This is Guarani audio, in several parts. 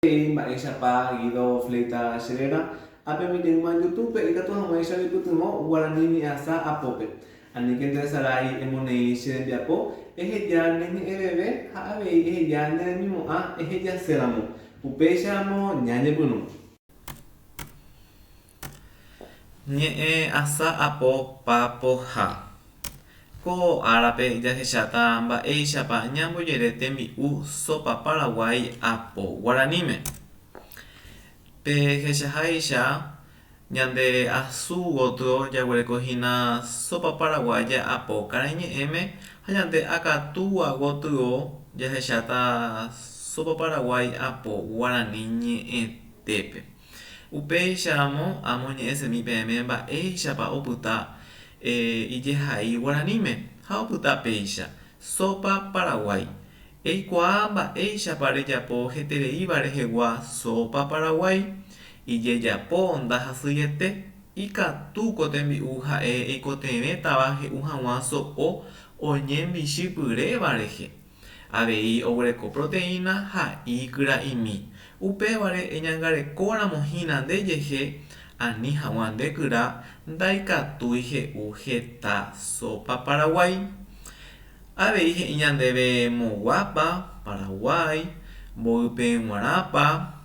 He'i mba'éichapa Guido Fleita che réra, ápemi jeýma YouTube-pe ikatu hag̃uáicha oipytyvõ guarani ñe'ẽasa apópe. Aníke nderesarái emoneĩ che rembiapo, eheja ne ñe'ẽveve ha avei eheja ne remimo'ã ehejaséramo. Upéicharamo ñañepyrũ. Ñe'ẽasa apo papoha. Ko árape jahecháta mba'éichapa ñambojere tembi'u sopa paraguái apo guaraníme. Pehechaháicha ñande asu gotyo jaguereko hína sopa paraguaya apo karaiñe'ẽme ha ñande akatúa gotyo jahecháta sopa paraguái apo guarani ñe'ẽtépe. Upéicharamo amoñe'ẽsemi peẽme mba'éichapa opyta ijehai guaraníme, ha opyta péicha, Sópa Paraguái. Eikuaa mba'éichapa rejapo hetereíva rehegua sópa Paraguái. Ijejapo ndahasyiete, ikatu ko tembi'u ha'e eikotevẽtava he'u hag̃ua so'o oñembichypyréva rehe. Avei oguereko proteína ha ikyra'imi. Upévare eñangarekóramo hína ndejehe ani hag̃ua nde kyra ndaikatúi he'u heta sópa Paraguái. Avei he'i ñandéve moguápa Paraguái, mboýpe g̃uarãpa,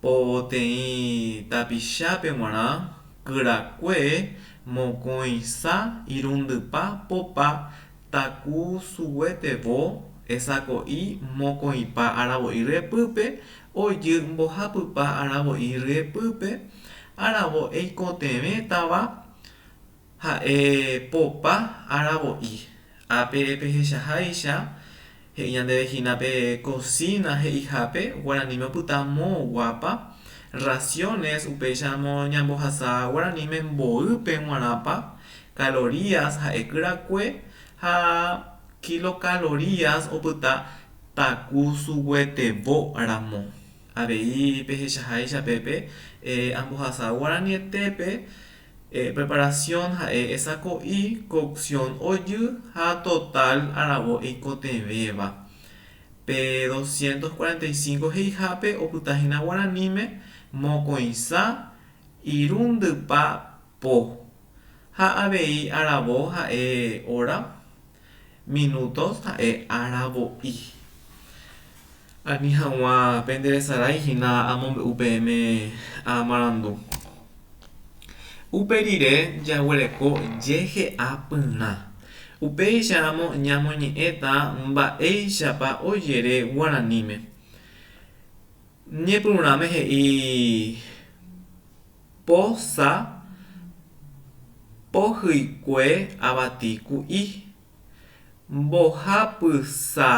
Poteĩ tapichápe g̃uarã kyrakue mokõisa irundypa popa taku suguetevo esako'i mokõipa aravo'i ryepýpe ojy mbohapypa aravo'i ryepýpe aravo eikotevẽtava Ha'e popa aravo'i. Ápe pehechaháicha, he'i ñandéve hína pe kosina he'ihápe guaraníme opyta moõguápa, raciones upéicharamo ñambohasa guaraníme mboýpe g̃uarãpa, calorías ha'e kyrakue ha kilocalorías opyta taku suguetevo ramo. Avei pehechaháicha pépe ambohasa guaranietépe Preparación ha'e esako'i, cocción ojy ha total aravo eikotevẽva. Pe 245 he'ihápe opyta hína guaraníme mokõisa irundypa po. Ha avei aravo ha'e hora. Minutos ha'e aravo'i. Ani hag̃ua penderesarái hína amombe'u peẽme amarandu. Upe rire jaguereko jehe'apyrã. Upéicharamo ñamoñe'ẽta mba'éichapa ojere guaraníme. Ñepyrũrãme he'i po sa pohyikue avati ku'i, mbohapysa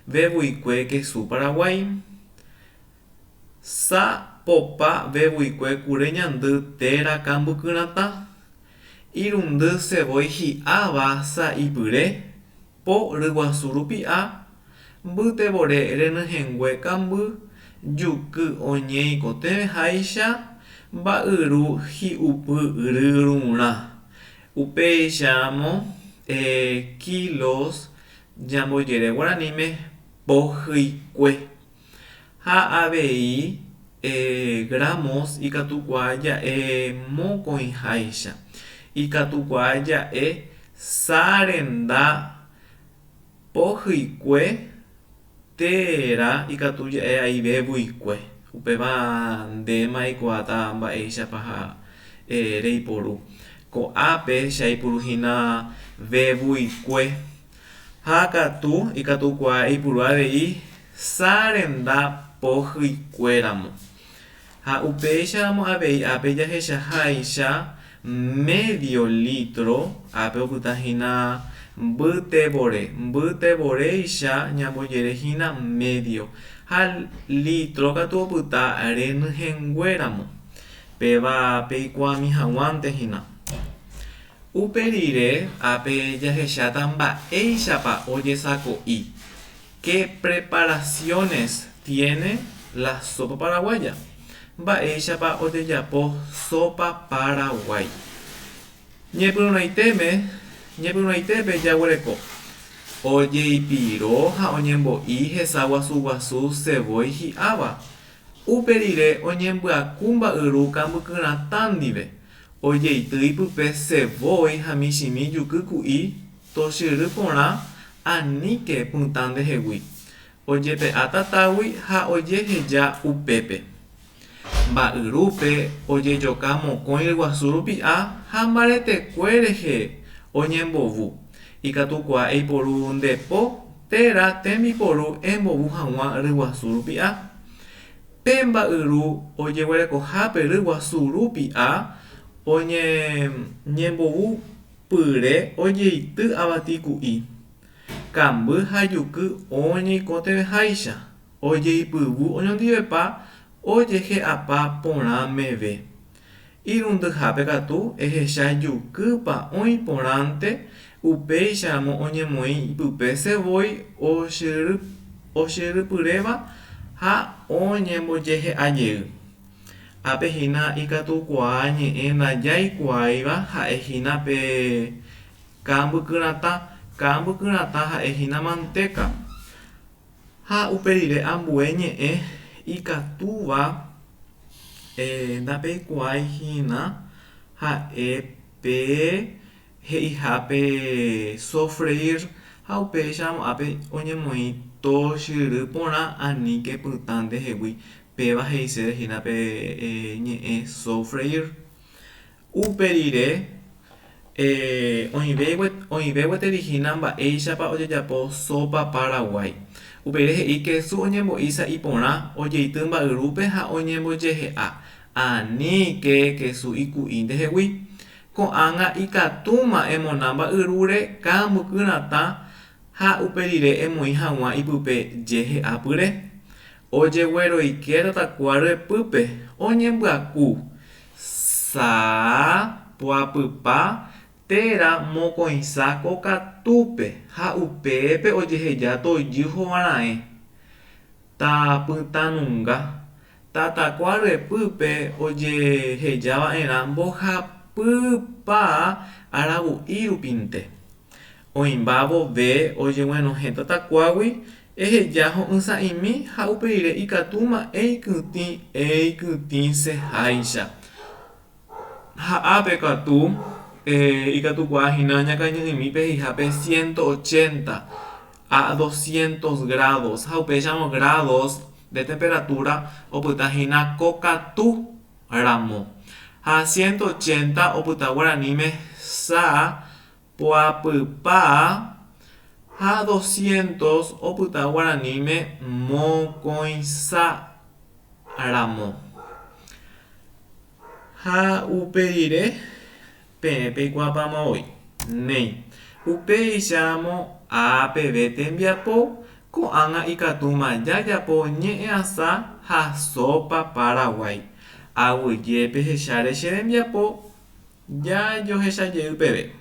vevuikue kesu Paraguái, sa popa vevuikue kure ñandy térã kambykyratã, irundy sevói hi'áva sa'ipyre, Po ryguasu rupi'a, mbytevore renyhẽngue kamby, juky oñeikotevẽháicha mba'yru hi'upy ryrurã. Upéicharamo kilos ñambojere guaraníme pohyikue. Ha avei gramos ikatukuaa ja'e mokõiháicha. Ikatukuaa ja'e sa renda pohyikue térã ikatu ja'e aive vuikue. Upéva ndéma eikuaáta mba'éichapa ha reiporu. Ko'ápe che aipuru hína vevuikue. Ha katu ikatukuaa eipuru avei sa renda pohyikuéramo. Ha upéicharamo avei ápe jahechaháicha médio lítro, ápe opyta hína mbyte vore, mbyte voréicha ñambojere hína médio, ha lítro katu opyta renyhẽnguéramo. Péva peikuaami hag̃uánte hína. Upe rire ápe jahecháta mba'éichapa ojesako'i Qué preparaciones tiene la sopa paraguaya? Mba'éichapa ojejapo sopa paraguái? Ñepyrũrãitéme, ñepyrũrãitépe jaguereko. Ojeipiro ha oñembo'i hesa guasu guasu sevói hi'áva. Upe rire oñembyaku mba'yru kambykyratã ndive. Ojeity ipype sevói ha michĩmi juky ku'i tochyry porã aníke pytã ndehegui. Ojepe'a tatágui ha ojeheja upépe. Mba'yrúpe ojejoka mokõi ryguasu rupi'a ha mbaretekue rehe oñembovu. Ikatukuaa eiporu nde po térã tembiporu embovu hag̃ua ryguasu rupi'a. Pe mba'yru ojeguerekohápe ryguasu rupi'a oñembovu pyre ojeity avati ku'i, kamby ha juky oñeikotevẽháicha. Ojeipyvu oñondivepa ojehe'apa porã meve. Irundyhápe katu ehecha jukýpa oĩ porãnte, upéicharamo oñemoĩ ipype sevói ochyrypyréva ha oñembojehe'a jey. Ápe hína ikatukuaa ñe'ẽ ndajaikuaáiva ha'e hína pe kambykyratã, kambykyratã ha'e hína mantéka. Ha upe rire ambue ñe'ẽ ikatúva ndapeikuaái hína ha'e pe he'iha pe sofreír ha upéicharamo ápe oñemoĩ tochyry porã aníke pytã ndehegui, péva he'ise hína pe ñe'ẽ sofreír. Upe rire, oĩve gueteri hína mba'éichapa ojejapo sópa Paraguái. Upe rire he'i kesu oñembo'i sa'i porã, ojeity mba'yrúpe ha oñembojehe'a. Aníke kesu iku'i ndehegui. Ko'ág̃a ikatúma emona mba'yrúre kambykyratã ha upe rire emoĩ hag̃ua ipype jehe'apyre. Ojegueroike tatakua ryepýpe, oñembyaku. Sa, poapypa, térã mokõisa kokatúpe ha upépe ojeheja tojy hovaraẽ. Tapytãnunga. Tatakua ryepýpe ojeheja va'erã mbohapypa aravu'i rupinte. Oĩmba vove ojeguenohẽ tatakuágui, eheja ho'ysã'imi ha upe rire ikatúma eikytĩ eikytĩseháicha. Ha ápe katu ikatukuaa hína ñakañy'imípe he'ihápe 180 a 200 grados ha upéicharõ grados de temperatura opyta hína kokatu ramo. Ha 180 opyta guaraníme sa Poapypa ha doscientos opyta guaraníme mokõisa ramo. Ha upe rire peẽ peikuaapáma voi. Néi. Upéicharamo A peve tembiapo, ko'ág̃a ikatúma jajapo ñe'ẽasa ha sópa Paraguái. Aguyje pehecháre che rembiapo. Jajohecha jey peve.